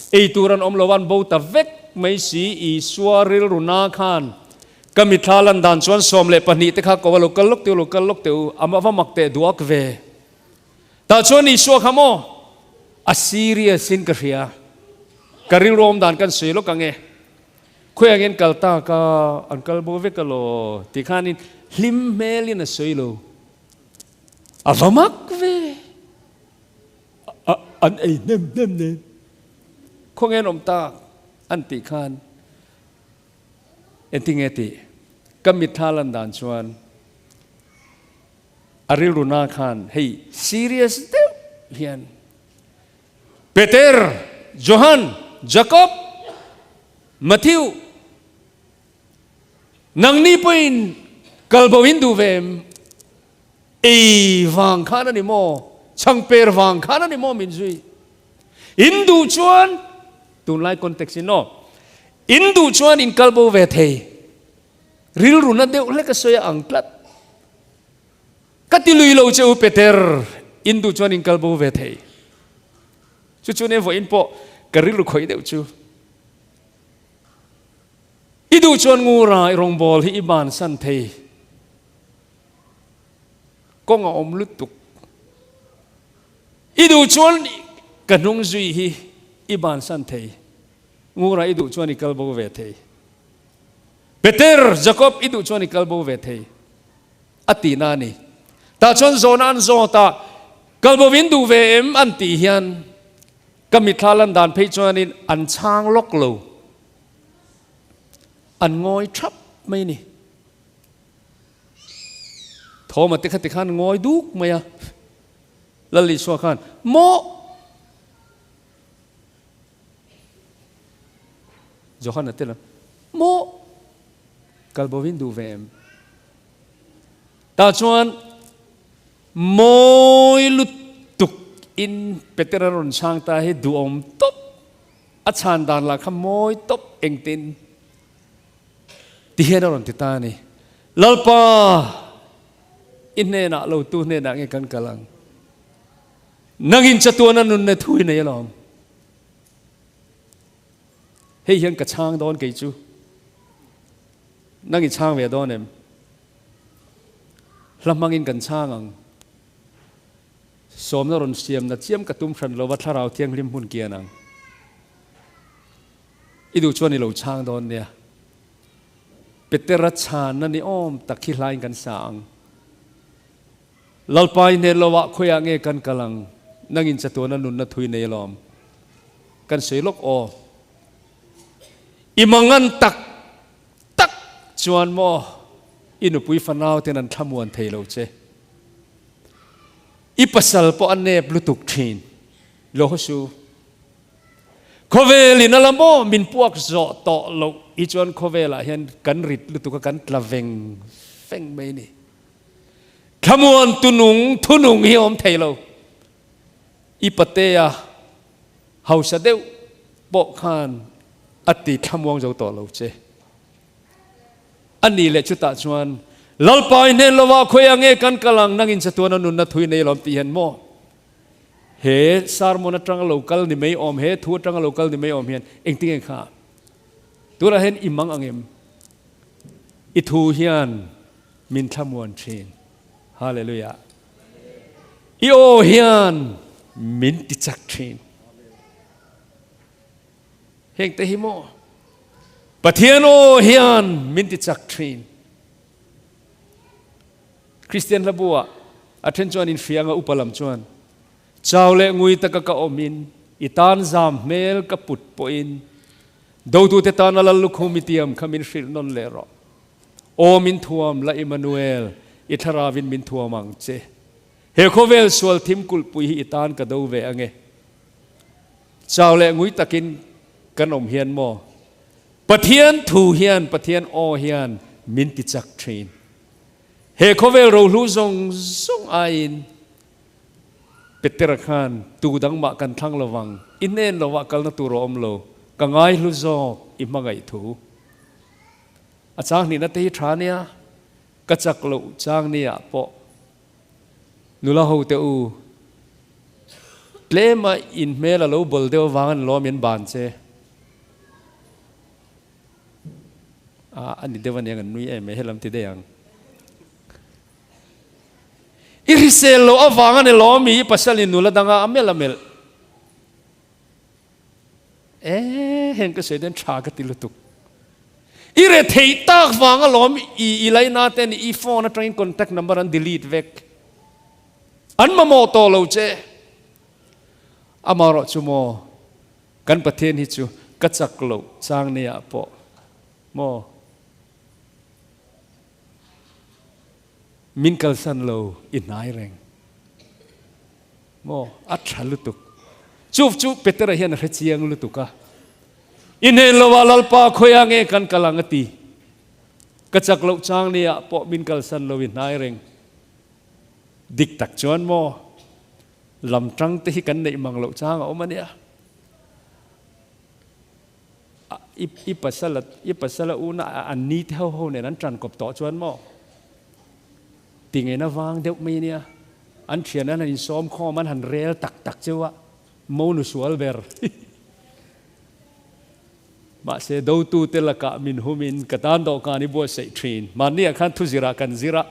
Ei tur an awm lo an bo ta vek mai si, Isua rilru na khan ka mithla lan dan chuan 12 te kha ko a lo kal lawk teh u, lo kal lawk teh u, a va mak teh duak ve. Tah chuan Isua kha maw a serious in ka hria, ka rilru awm dan kan sawi lawk ang e, khawi angin kal ta ka an kal bo vek alaw ti khanin hlim hmelin a sawi lo, a va mak ve. An ei hnem hnem nen khawnge an awm tak an tih khan engtinge tih ka mitthla lan dan chuan a rilru na khan hei serious deuh hian Peter, Johan, Jacob, Matthew nangni pawhin kalbo in duh ve em? Ei vang khan a ni maw? Chhangper vang khan a ni maw min zui? In duh chuan, tunlai context in aw, in duh chuan in kal bo ve thei. Rilru na deuh hlek a sawi a ang tlat. Ka ti lui lo che u Peter, in duh chuan in kal bo ve thei. Chu chu nia vawiin pawh ka rilru khawih deuh chu. I duh chuan ngura i rawngbawl hi i bansan thei. Kawng a awm lutuk. I duh chuan ka hnung zui hi i bansan thei. Ngura i duh chuan i kal bo ve thei. Peter, Jacob i duh chuan i kal bo ve thei. A tihna a ni. Tah chuan zawhna an zawt a, kal bo in duh ve em an tih hian ka mithla lan dan phei chuanin an chhang lawk lo. An ngawi thap mai a ni. Thawma te kha tikhan ngawi duk mai a, Lal Isua khan, Maw! Johana te lam, Maw! Kalbovin duh ve em? Tah chuan mawi lutuk in Petera rawn chhang ta hi duhawm tawp, a chhan dan lah kha mawi tawp engtin ti hian a rawn ti ta a ni. Lalpa, i hnenah lo tu hnenah nge kan kal ang? Nangin chatuana nunna thu i nei alawm. Hei hian ka chhang dawn kei chu. Nang i chhang ve dawn em? Hla hmangin kan chhang ang. Sawmna rawn siamna chiam ka tum hran lova Thlarau Thianghlim hmun kian ang. I duh chuan i lo chhang dawn nia. Petera chhanna ni awm tak hi hlain kan sa ang. Lalpa i hnen lo ah khawiah nge kan kal ang? Nangin chatuana nunna thui nei alawm. Kan sawi lawk aw. I mangan tak tak chuan maw i nupui fanau ten an thlamuan thei lo che. I pasal pawh a nep lutuk thin. Lohosu. Khawvel in a la maw min puak zawh tawh loh hi chuan khawvel ah hian kan rit lutuk a kan tla veng veng mai ni. Thlamuan tunung thunung hi a awm thei lo. I patea hausa deuh pawh khan a ti thlamuang zo tawh lo che. A ni leh chutah chuan, Lalpa i hnen lovah khawiah nge kan kal ang, nangin chatuan a nunna thui nei lawm tih hian maw? He sermon atanga lo kal ni mai awm, he thu atanga lo kal ni mai awm hian engtinge kha? Tunah hian i mang ang em? I thu hian min thlamuan thin. Hallelujah. I aw hian min ti chak thin. Heng te hi maw? Pathian aw hian min ti chak thin. Kristian hlabu ah a then chuan in hria anga upa lam chuan chau leh ngui taka ka awm in i tan zam hmel ka put pawh in dotute tana lal lukhum i tiam kha min hrilh nawn leh rawh. Aw min thuam la Immanuel, i thlarauin min thuam ang che. He khawvel sual thim kulhpui hi i tan ka do ve ange. Chau leh ngui takin kan awm hian maw? Pathian thu hian, Pathian aw hian min ti chak thin. He khawvel rohlu zawng zawng aiin Petera khan tu dang mah kan thlang lovang, i hnen lovah kalna tur a awm lo, ka ngaihlu zawk i hmangaih thu. A chang hnihna te hi tha nia, ka chak loh chang nia pawh nula ho te u tlema in hmel a lo bawl deuh avang an lawm in ban che a a ni deuh aniang an nui em e helam ti daih ang. I hrisel loh avang a ni lawm i pasal in nula danga a melh a melh. E heng ka sawi dawn tha ka ti lutuk. I re theih tak vang alawm i i laina te ni i phone atangin contact number an delete vek. An mamawh tawh lo che. Amaherawh chu maw kan Pathian hi chu ka chak loh chang nia pawh maw min kalsan lo i hnai reng. Maw? A tha lutuk. Chu chu Petera hian a hre chiang lutuk a. I hnen lo ah Lalpa khawiah nge kan kal ang a ti. Ka chak loh chang ni ah pawh min kalsan lo i hnai reng. Dik tak chuan maw? Lam tang te hi kan neih mang loh chang a awm a nia. I pasal i pasal a una an ni te ho ho nen an tan kawp tawh chuan maw? Tingeina vang deuh mai nia. An thian an han insawm khawm an han rel tak tak cheu a, monu sual ber. Mahse dotute lakah min humin ka tan dawhkan i buatsaih thin. Mahniah khan thuzirah kan zir a,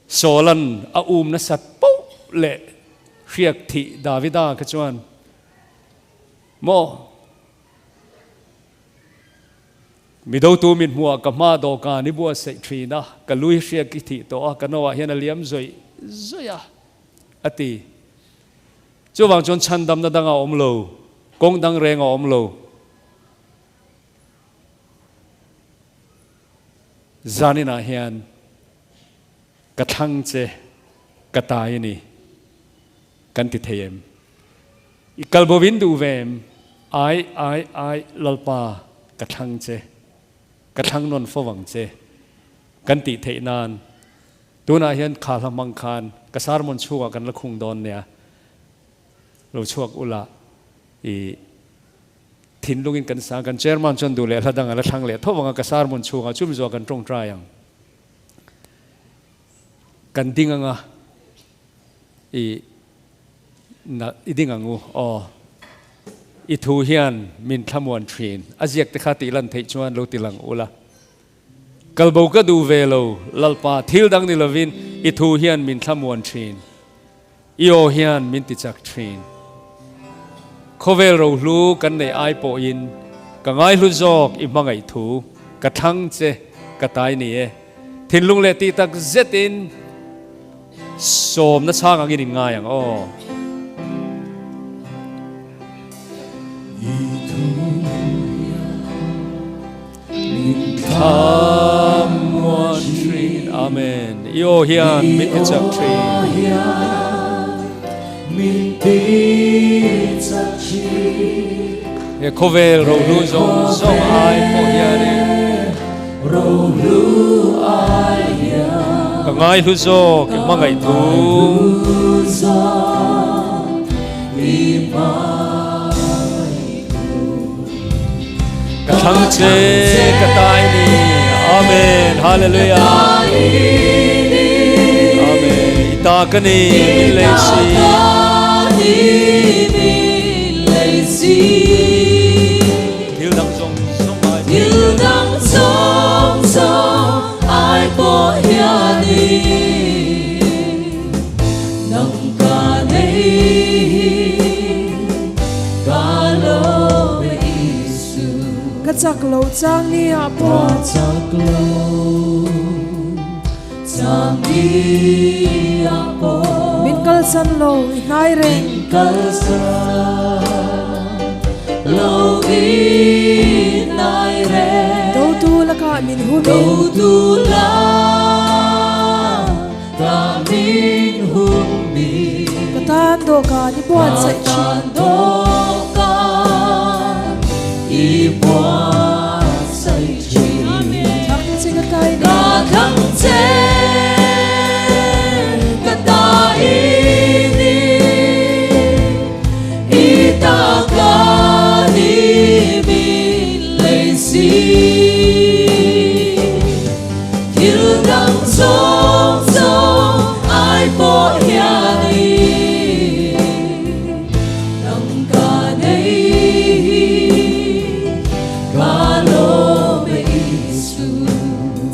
Sawlan a um nasat poh leh hriak thih Davida kha chuan maw? Mi dotu min hmuh ah ka hma dawhkan i buatsaih thin a, ka lui hriak i thih tawh a, ka no ah hian a liam zawih zawih a, a ti. Chuvang chuan chhandamna dang a awm lo, kawng dang reng a awm lo. Zaninah hian ka thlang che, ka tai a ni, kan ti thei em? I kal bo in duh ve em? Ai, ai, ai, Lalpa, ka thlang che, ka thlang nawn fo vang che, kan tih theih nan. Tunah hian kha hla hmang khan ka sermon chhungah kan la khung dawn nia. Lo chhuak ula i thinlungin kan sang kan chairman chuan duh leh hla dang a la thlang leh tho vang a ka sermon chhungah chumi zawh kan tawngtai ang. Kan ding anga i na i ding ang u aw. I thu hian min thlamuan thin a ziak te kha tih lan theih chuan lo ti lang ula. Kalbo ka duh ve lo, Lalpa, thil dang ni lovin i thu hian min thlamuan thin, i aw hian min tichak thin. Khawvel rohlu kan neih ai pawhin ka ngaihlu zawk i hmangaih thu ka thlang che ka tai ni e. Thinlung leh tih tak zetin sawmna chhang angin in ngai ang aw. I thu hian min thlamuan thin. Amen. I aw hian min ti chak thin. He khawvel rohlu zawng zawng ai pawh hianin ka ngaihlu zawk i hmangaih thu. Ka thlang che ka tai ni. Amen. Hallelujah. Amen. I ta ka ni min lei si. Thil dang zawng zawng ai Thil dang zawng zawng ai pawh hianin nang ka nei hi ka lawm e Isu. Ka chak lo chang ni ah pawh. Ka chak lo chang ni ah pawh. Min kalsan lo i hnai reng. Min kalsan lo i hnai reng. Dotu lakah min hum in. Dotu lakah min hum in. Ka tan dawhkan i buatsaih thin. Ka tan dawhkan i buatsaih thin. Thlang che ka tai ni. Ka thlang che ka tai ni. I ta ka ni min lei si. Thil dang zawng zawng ai pawh hianin nang ka nei hi ka lawm e Isu.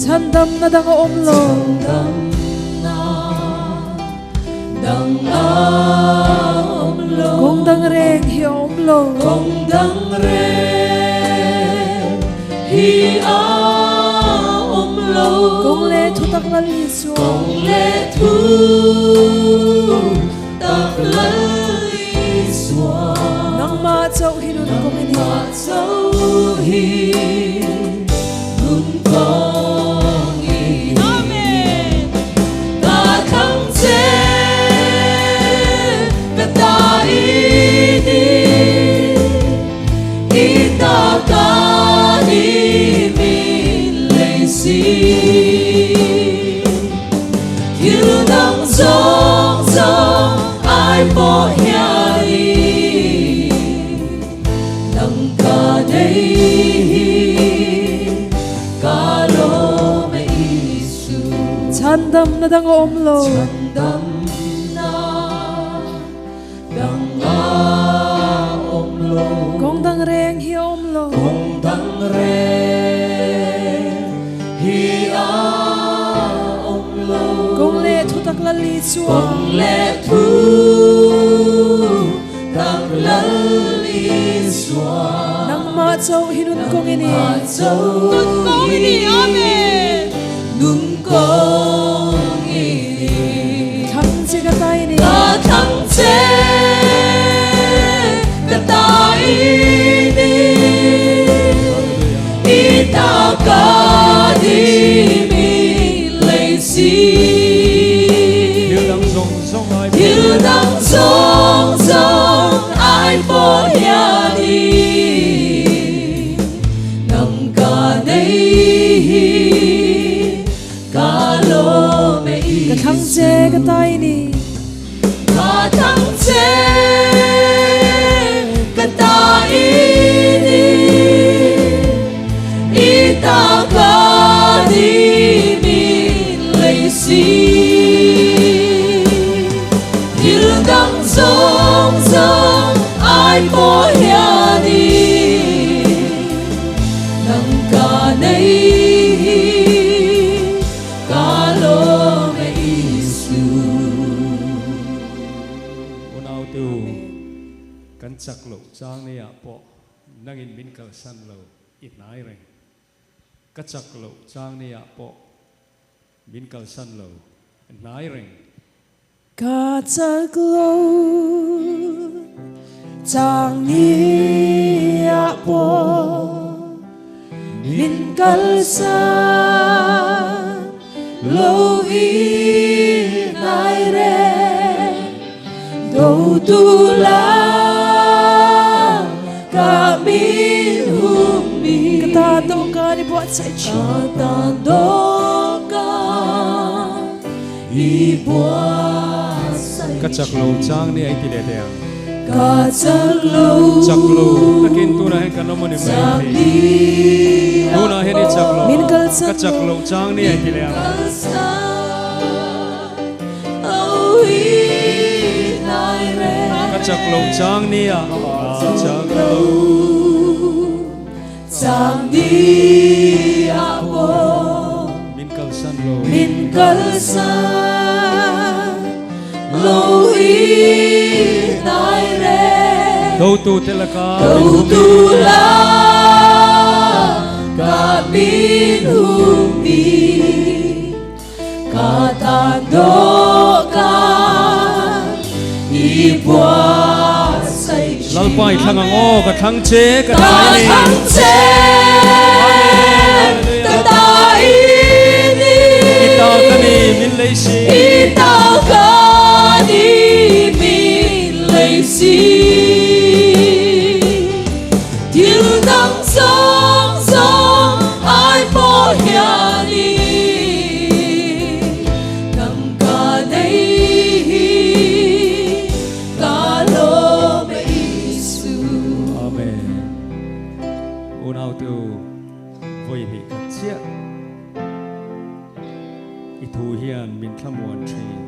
Chhandamna dang a awm lo. Chhandamna dang a awm lo. Kawng dang reng hi a awm lo. Kawng dang reng hi a awm lo. Kawng leh thu tak Lal Isua. Kawng leh thu tak Lal Isua. Nangmah chauh hi nun kawng i ni. Nangmah chauh hi nun kawng i ni. Amen. Ka thlang che ka ta i ni. I ta ka ni min lei si. Thil dang zawng zawng ai pawh hianin nang ka nei hi ka lawm e Isu. Chhandamna dang a awm lo. Chhandamna dang a awm lo. Kawng dang reng hi a awm lo. Kawng dang reng hi a awm lo. Kawng leh thu tak Lal Isua. Kawng leh thu tak Lal Isua. Nangmah chauh hi nun kawng i ni. Nangmah chauh Nun kawng i ni. Amen. Nun kawng i ni. Thlang che ka tai ni. Ka thlang che ka tai ni. I ta ka ni min lei si. Thil dang zawng zawng ai Thil dang zawng zawng ai pawh hianin nang ka nei hi. ta i ni. Ka thlang che, ka ta i ni. I ta ka ni min lei si. Thil dang zawng zawng ai pawh hianin nang ka nei hi ka lawm e Isu. Unautu, kan chak loh chang neiah pawh nangin min kalsan lo i hnai reng. Ka chak loh chang neiah pawh min kalsan lo hnai reng. Ka chak lo chang niah pawh min kalsan lo i hnai reng. Do tu la ka min hum mi. Ka tan dawhkan i buatsaih thin. Ka tan dawhkan i buatsaih Ka chak lo chang ni ai ti leh teh ang. Ka chak lo. Chak lo takin tunah hian kan awm a ni mai thei. Tunah hian i chak lo. Min kalsan Ka chak lo chang ni ai ti leh ang. Ka chak lo chang ni a. Ka chak lo. Chang ni a pawh. Min kalsan lo. Min kalsan lo i hnai reng. Dotu te laka min Dotu humi. laka min humi. Ka tan dawhkan i buatsaih thin. Lalpa i thlang ang aw, ka thlang che, ka Ka ta i ni. thlang che, ka ta i ni. I ta ka ni, min lei si. I ta ka ni, min lei si. Thil dang zawng zawng ai pawh hianin nang ka nei hi ka lawm e Isu. Amen. Unau tu vawi hnih khat chiah i thu hian min thlamuan thin.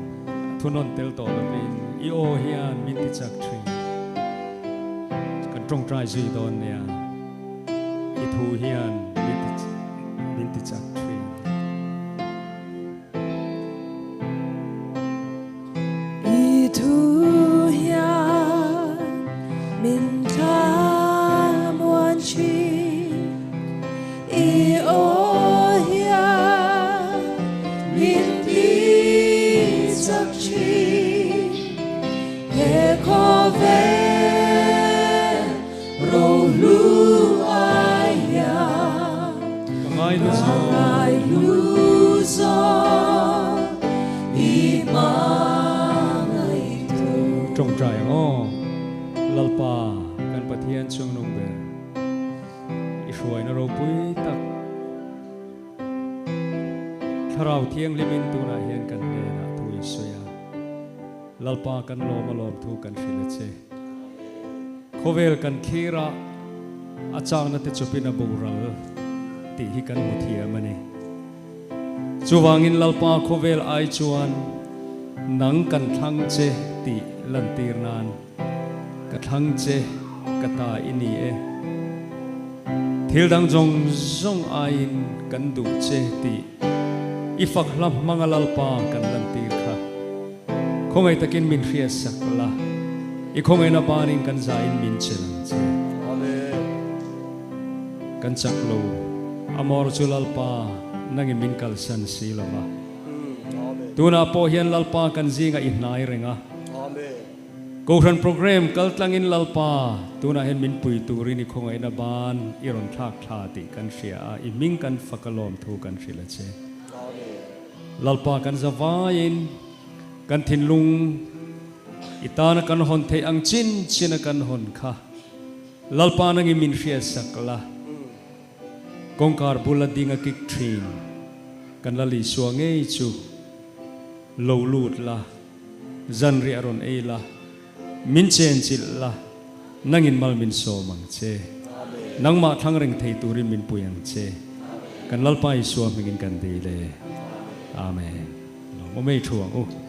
Thunawn tel tawh lovin i aw hian min ti chak thin. Kan tawngtai zui dawn nia. I thu hian min ti min ti chak thin. I thu hian min thlamuan thin. I aw hian min ti chak thin. He khawvel rohlu ai hian Ka ngai lu zawk. ngai lu zawk i hmangaih tu. Tawngtai ang aw. Lalpa kan Pathian chungnung ber. I hruaina ropui tak. Thlarau Thianghlimin tunah hian kan hnenah thu i sawi a. Lalpa kan lawm a lawm thu kan hrilh a che. Khawvel kan thlir a, a chakna te chawpin a boral tih hi kan hmu thiam a ni. Chuvangin Lalpa khawvel ai chuan nang kan thlang che tih lantir nan ka thlang che ka ta i ni e. Thil dang zawng zawng aiin kan duh che tih i fak hla hmanga Lalpa kan lantir kha khawngaih takin min hriatsak la, i khawngaihna banin kan zaiin min chelh ang che. Kan chak lo, a mawr chu Lalpa nangin min kalsan si lo va. Tunah pawh hian Lalpa kan zingah i hnai reng a. Kohhran program kal tlangin Lalpa tunah hian min pui turin i khawngaihna ban i rawn thlak thla tih kan hria a, i hming kan fak a lawm thu kan hrilh a che. Lalpa kan za vaiin kan thinlung i tana kan hawn theih ang chin chin a kan hawn kha Lalpa nangin min hriatsak la. Kawngkar bula ding a kik thin kan la Isua ngei chu. Lo lut la, zanriah rawn ei la, min chenchilh la, nangin mal min sawm ang che. Nangmah thlang reng thei turin min pui ang che. Kan Lalpa Isua hmingin kan dil e. Amen. Lawm awm ei thu ang u.